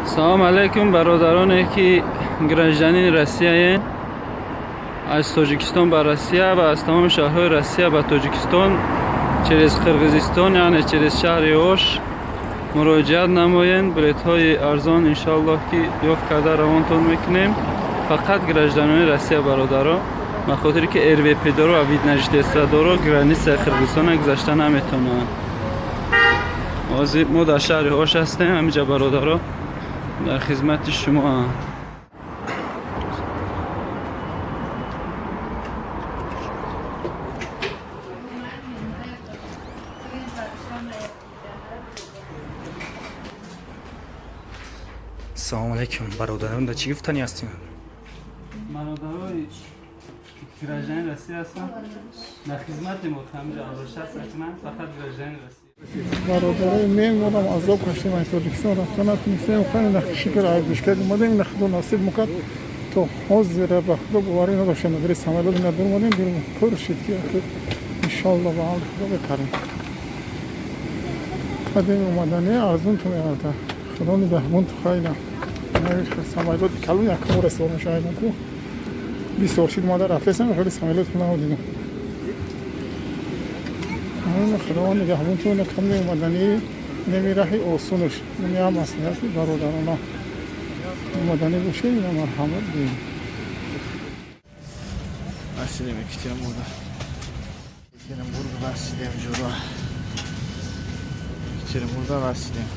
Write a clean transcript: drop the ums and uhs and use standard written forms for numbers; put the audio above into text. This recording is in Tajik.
Салом алейкум, бародароне ки гражданини Россияен, аз Тоҷикистон ба Россия ва аз тамоми шаҳрҳои Россия ба Тоҷикистон через Қирғизистон, яъне через шаҳри Ош муроҷиат намоен. Билетҳои арзон иншоаллоҳ ки ёфт карда равонтон мекунем. Фақат гражданони Россия, бародаро, ба хотире ки РВП доро ва вид на жительство доро границаи Қирғизистона гузашта наметавонанд. Ҳозир мо дар шаҳри Ош ҳастем, ҳаминҷа, бародаро, дар хизмати шумоам. Салому алейкум, бародарон, да чӣ гуфтанӣ ҳастем? Бародарои гражданин Россия ҳастам, дар хизмати мо ҳаминҷа обращаться кунанд, фақат гражданин Россия. Бародарои мемонам, азоб кашидем, аз Тоҷикистон рафта натунистем. Хеле нахи шукр, аз Бишкек омадем, на Худо насиб мукард. То ҳозира ба Худо боварӣ надоштем, надори самолёт надор омадем, дилмо пур шид ки охир иншоалло ба амри Худо бепарем. Қадим омадани арзун ту меарда, Худо нигаҳбон ту. Хайна самолёт калон якум бор истифода мешавад ку, 20 сол шид мода рафтесам, хеле самолёт надидам. Худованд нигаҳбон ту. Кам омаданӣ неми раҳи осунаш, неми ҳам маслиҳати бародарона омаданӣ бошед, ина марҳамат диҳем. Расидем Екатеринбурга. Екатеринбург расидем, ҷура. Екатеринбурга расидем.